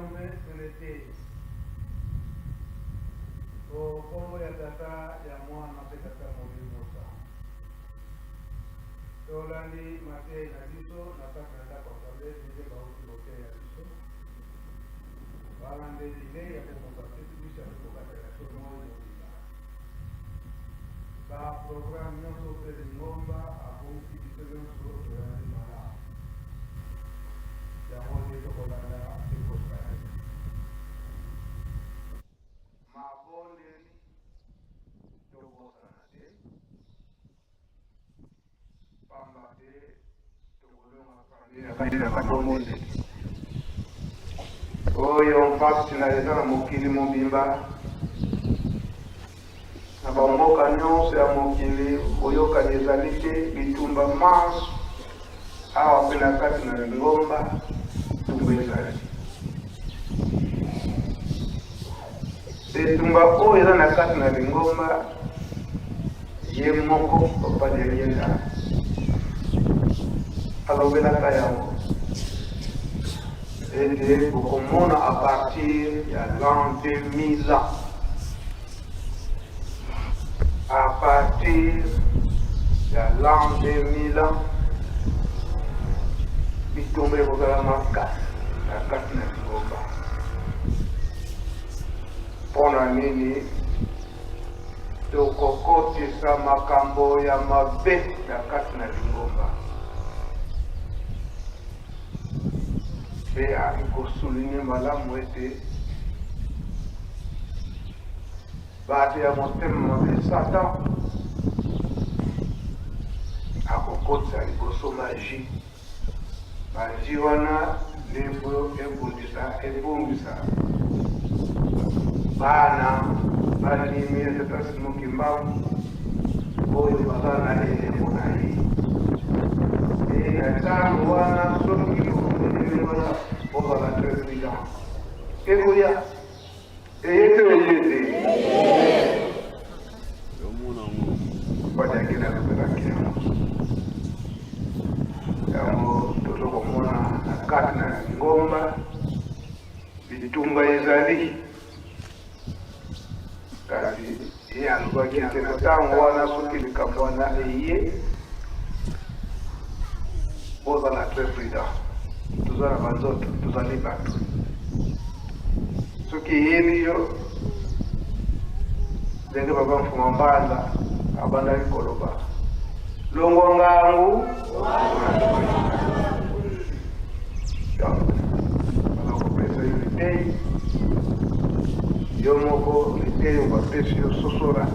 Mayombe pene te. O nkombo ya Tata, ya Mwana mpe Tata Molimo Mosantu. Tolandi mateyi na biso na kati na ndako ya Nzambe ndenge bauti koteya biso. Wana nde bilei ya kokoka mpe biso ya kokoka biso moi mobimba. Ba programme nyonso mpe lingomba abongisi biso nyonso tolandi malamu. Yango nde tokolanda mpe kosalela. Mabondeli tobosana te, pamba te tokolonga na mabondeli. Oyo mpasi na eza na mokili mobimba, na bamboka nyonso ya mokili, boyokani ezali te, bitumba manso awa mpe na kati na lingomba etumba ezali. Etumba oyo eza na kati na lingomba, ye moko Papa Diangienda alobelaka yango ete bokomona à partir ya l'an 2000 ans, à partir ya l'an 2000 ans, bitumba ekozala makasi na kati na lingomba. Mpo na nini tokokotisa makambo ya mabe na kati na lingomba? Mpe ayaki kosouligne malamu ete bato ya motema mabe, Satan, akokotisa liboso magie. Magie wana nde mpo ebundisa, ebungisa bana bandimi ya Tata Simon Kimbangu oyo baza na elembo na ye. E na ntango wana, soki okomeli wana, bozala très prudent. Ekoya eye te, eye te. Badiangeli alobelaki yango. Yango tozo komona na kati na lingomba bitumba ezali, kasi ye alobaki ete na ntango wana, soki likambo wana eye, bozala très prudent. Toza na banzoto, tozali bato. Soki eyeli yo ndenge Papa Mfuma Mbanza abandaki koloba, longwa ngangu. Donc baza kopesa yo litei, yo moko litei oyo bapesi yo, sosola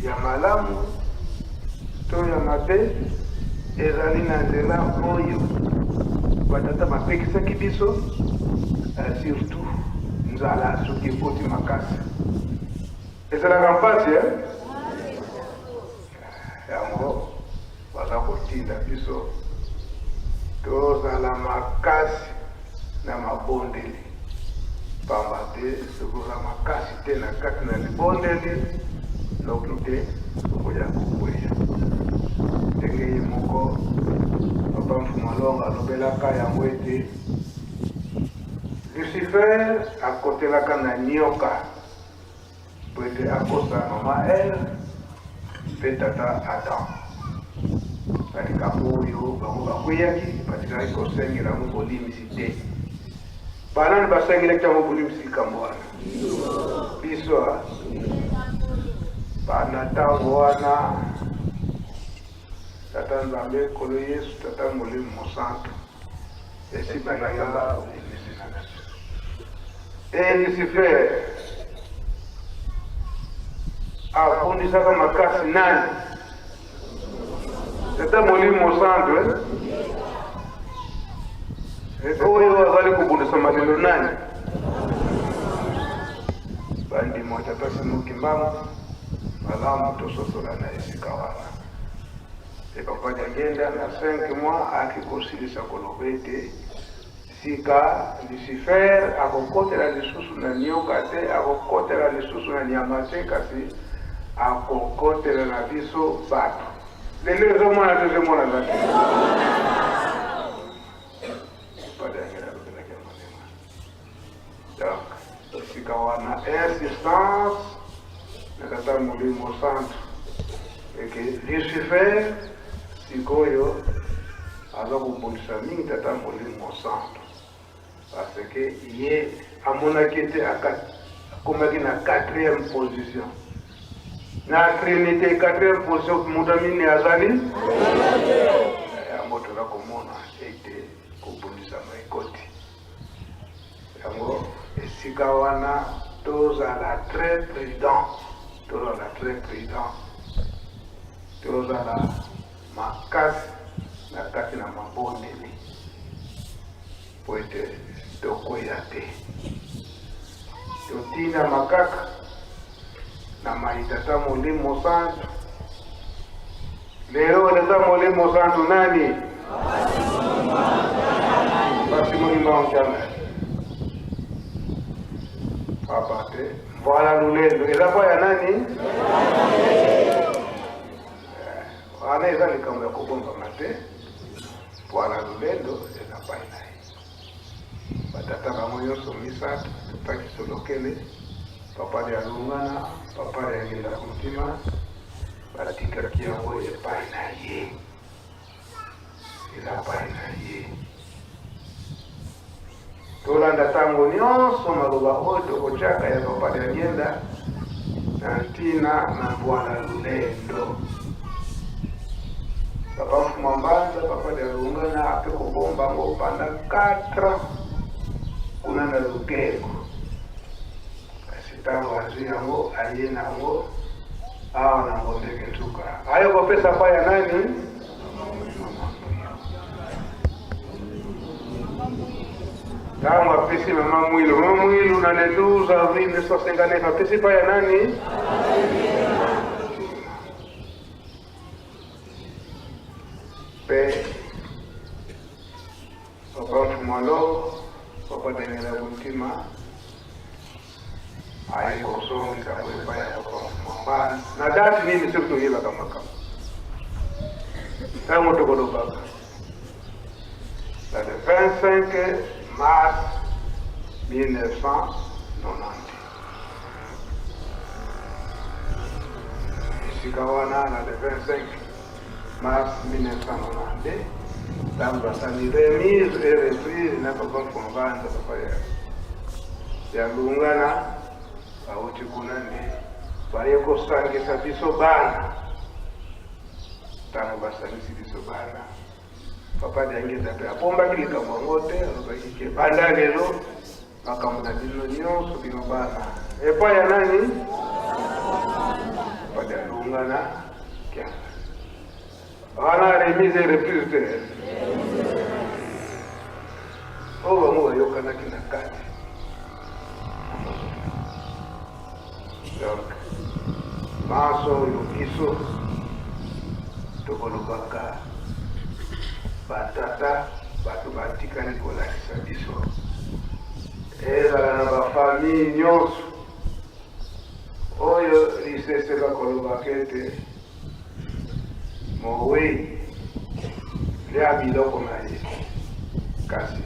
ya malamu to ya mabe. Ezali na nzela oyo batata bapekisaki biso, surtout nzala soki ekoti makasi, ezalaka mpasi. Yango baza kotinda biso tozala makasi na mabondeli, pamba te soki oza makasi te na kati na libondeli, noki te okoya kokweya. Ndenge ye moko Papa Mfuma Longa alobelaka yango ete Lucifer akotelaka na nyoka po ete akosa mama Eve mpe tata Adam na likambo oyo bango bakweyaki, batikaki kosengela yango bolimbisi te. Banani basengelaki yango bolimbisi likambo wana? Biso. Banda ntango wana, Tata Nzambe, Nkolo Yesu, Tata Molimo Mosantu esi bayamba bolimbisi na biso. E Lucifer abundisaka makasi nani? Tata Molimo Mosantu. Oyo azali kobundisa malelo nani? Bandimo Tata Simon Kimbangu, malamu tososola na esika wana. E Papa Diangienda na 5 mois ayaki kosilisa koloba ete sika Lucifer akokotela lisusu na nioka te, akokotela lisusu na nyama te, kasi akokotela na biso bato. Lelo ezomona te, ezomonana te. Papa Diangienda alobelaki yango. naissance na Tata Molimo Santu eke Lucifer sikoyo aza kobundisa mingi Tata Molimo Santu parce que ye amonaki ete akomaki na quatrième position na Trinite. Quatrième position, moto ya minei azali. Yango toza komona ete kobundisama ekoti yango esika wana. Tozala très prudent, tozala très prudent, tozala makasi na kati na mabondeli po ete tokwea te. Totindama kaka na mai Tata Molimo Santu. Lelo Tata Molimo Santu nani? Basimoni Mbangu papa te. Voilà, lulendo eza mpo ya nani wana? Eza likambo ya kobombama te. Voilà, lulendo eza pai na ye. Batata bango nyonso misato, Papa Kisolokele, Papa ya Lungana, Papa ya Ngenda Kuntima, batikaki yango epai na ye, eza pai na ye. Tolanda ntango nyonso maloba oyo tokotiaka ya Papa ya Ngenda na ntina na Bwana Lulendo. Papa Mfuma Mbanza, Papa ya Lungana, ape kobomba yango pendant 4 ans kuna na Lukengo. Kasi ntango azwi yango, aye na yango awa na Ngondeke Nsuka, aye kopesa pa ya nani? Ntango apesi Mama Mwilu, Mama Mwilu na le 12 avril 1959 apesi pa ya nani? Mpe Papa Mfumalo, Papa Daniela Buntima aye kozongisa yango epai ya Papa Mfumambana na date nini? Soki toyebaka makambo ntango tokolobaka na le 25 mars 1990, esika wana na le 25 mars 1992, ntango basali remise et reprise na Papa Mfumbanza, Papa ya Lungana, bauti kuna nde baye kosangisa biso bana. Ntango basangisi biso bana, Papa Diangenda mpe abombaki likambo yango te. Alobaki ke banda lelo makambo na bino nyonso, bino bana, epai ya nani? Papa ya Lungana Kianga. Wana remise et reprise te oyo bango bayokanaki na kati. Donc banso oyo biso tokolobaka, batata bato batikali kolakisa biso, ezala na bafamille nyonso oyo lisese bakolobaka ete mowei lia biloko na ye, kasi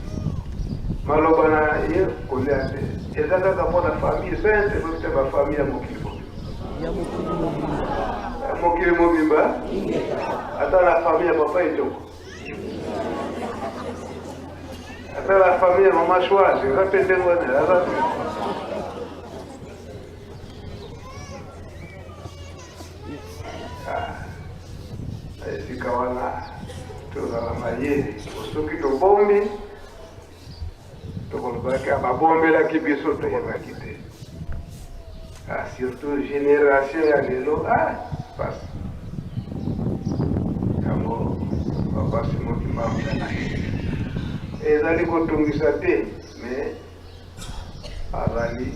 maloba na ye kolia te. Eza kaka mpona famille sainte te, bafamille ya mokili mobimba. Ya mokili mobimba. Ya mokili mobimba, ata na famille ya Papa Etoko, ata na famille ya Mama Shwazi, eza mpe ndenge wana aza te. Ah, na esika wana tozala mayele. Soki tobombi, tokolobaki babombelaki biso, toyebaki te. Ah, surtout génération ya lelo, ah, pasi yango. Papa Simon Kimbangu ezali kotungisa te, mais azali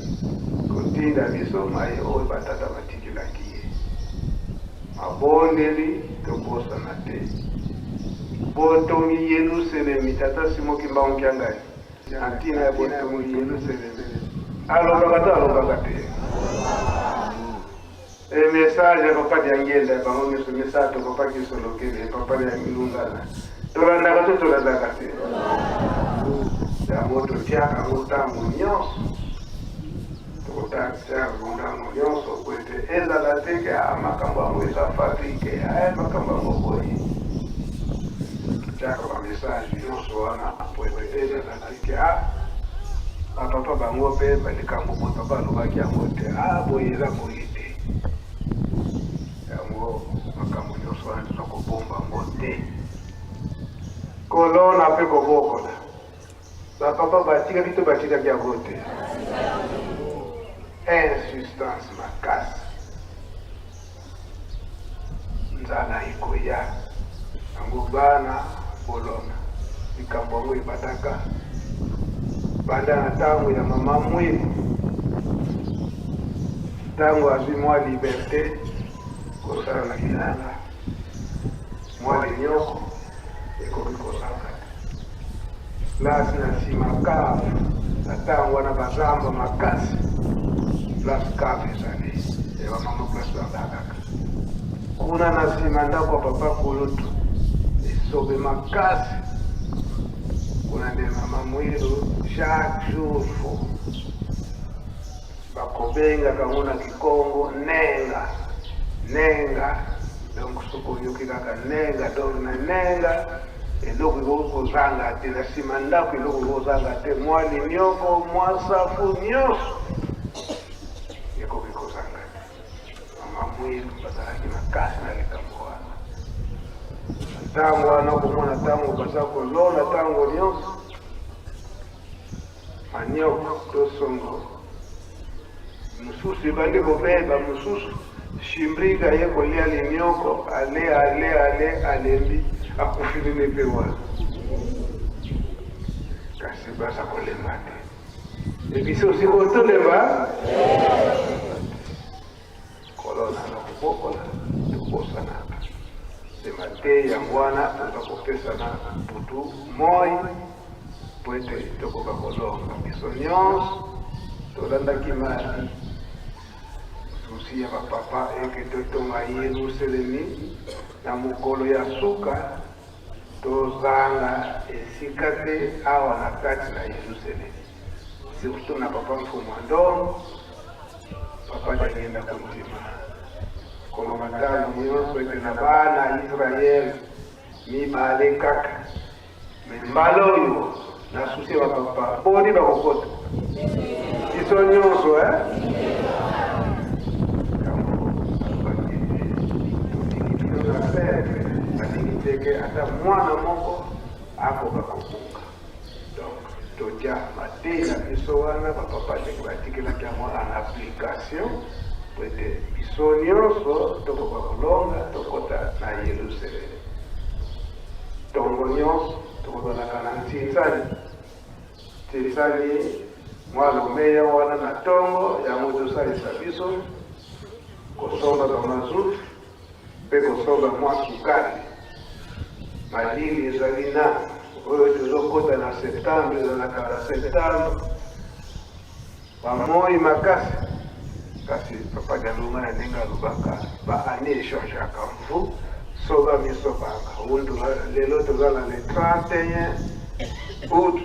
kotinda biso maye oyo batata batikelaki ye. Mabondeli, tobosana te botongi Yelusalemi. Tata Simon Kimbangu Kiangani, na ntina ya botongi Yelusalemi, alobaka to alobaka te? E message ya Papa Diangenda, ya bango nyonso misato, Papa Kisolokele, Papa Lungana, tolandaka to tolandaka te? Yango totiaka yango ntango nyonso. Contact yango ntango nyonso po ete ezala te ke ah, makambo yango eza fabrique, eh, makambo yango boye. Tiaka ba message nyonso wana po ete ezala te ke ah, bapapa bango mpe likambo boye papa alobaki yango te, ah, boye eza boye te. Yango makambo nyonso wana toza kobomba yango te. Kolona mpe kobokola. Ba papa batikaki to batikaki yango te? Insistance makasi. Nzala ekoya. Yango bana bolona. Likambo yango ebandaka banda na ntango ya mama Mwilu. Ntango azwi mwa liberte kosala na bilanga mwa linyoko ekoki kozanga te. Place na nsima cave na ntango wana bazamba makasi place cave ezali ya bamama place babakaka kuna na nsima ndako ya papa kulutu esobe makasi kuna nde mama mwilu chaque jour fo Bakobengaka yango na kikongo nenga, nenga, donc soki oyoki kaka nenga, donc na nenga eloko ekoki kozanga te, na sima ndako eloko ekoki kozanga te, mwa linioko, mwa safu, nyonso ekoki kozanga te. Mama Mwilu bazalaki makasi na likambo wana. Ntango wana okomona ntango baza kolona ntango nyonso Manioc to songo mosusu ebandi kobeba, mosusu shimbrika ye kolia linioko, ale ale ale alembi akufi nini mpe wana, kasi baza kolemba te. Ebiso sikoyo tolemba Kolona na kobokola tobosanaka te mateyi yango wana toza kopesana butu moi mpo ete tokoka kolonga. Biso nyonso tolandaki mardi susi ya bapapa eke totonga Yeruselemi na mokolo ya suka tozanga esika te awa na kati na Yeruselemi, surtout na papa Mfumu Andongo. Papa Diangienda kondima koloba ntango nyonso ete na bana ya Israel mibale kaka me mbala oyo na susi ya bapapa boni bakokota biso nyonso eh? Balingi teke ata mwana moko akoka kobuka. Donc totia mateyi na biso wana ba papa ndenge batikelaki yango en application po ete biso nyonso tokoka kolonga tokota na Yelusalemi. Tongo nyonso tokozalaka na ntinsani ntinsani mwa lomeya wana na tongo yango tosalisa biso kosomba ba mazout mpe kosomba mwa sukali. Malili ezali na oyo tozokota na septembre, ezalaka na septembre bamoi makasi, kasi papa Dialunga na ndenge alobaka ba année echangeaka mvu soba misobanga undu lelo toza na le 31 août,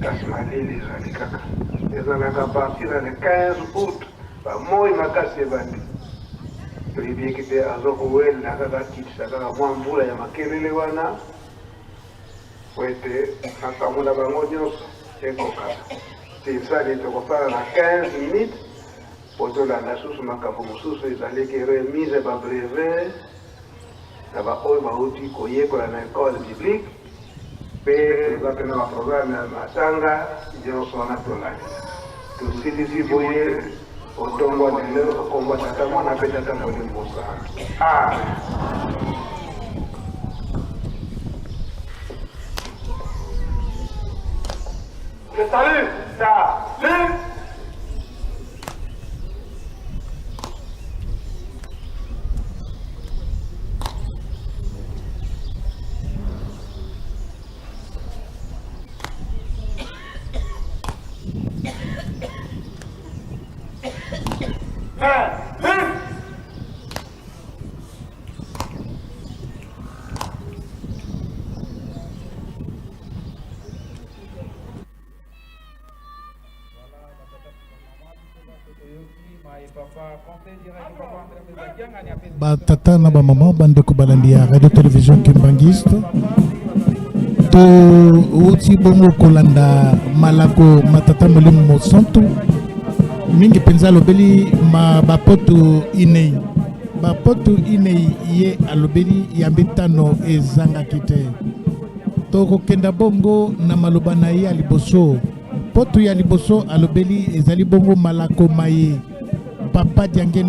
kasi malili ezali kaka ezalaka partir na le 15 août bamoi makasi ebandi. Toyebi eke te aza kowelela kaka akitisa kaka mwa mvula ya makelele wana po ete makambo na bango nyonso ekokana. Tinsani tokosala na 15 minutes po tolanda susu makambo mosusu ezaliki remise ya ba brevet na baoyo bauti koyekola na ecole biblique mpe toza mpe na baprograme ya matanga nyonso wana tolandela. Tosilisi boye otombwa lelo okombwa tata mwana mpe tata molimo santu. Amen. Je salue, salut. Voilà, batata mpe bamama. Batata na bamama, bandeko balandi ya Radio Télévision Kimbanguiste, touti bongo kolanda malako matata Molimo Mosantu. Mingi mpenza alobeli ma bapoto inei, bapoto inei ye alobeli, ya mitano ezangaki te. Tokokenda bongo na maloba na ye ya liboso. Poto ya liboso alobeli ezali bongo malako maye Papa Diangenda.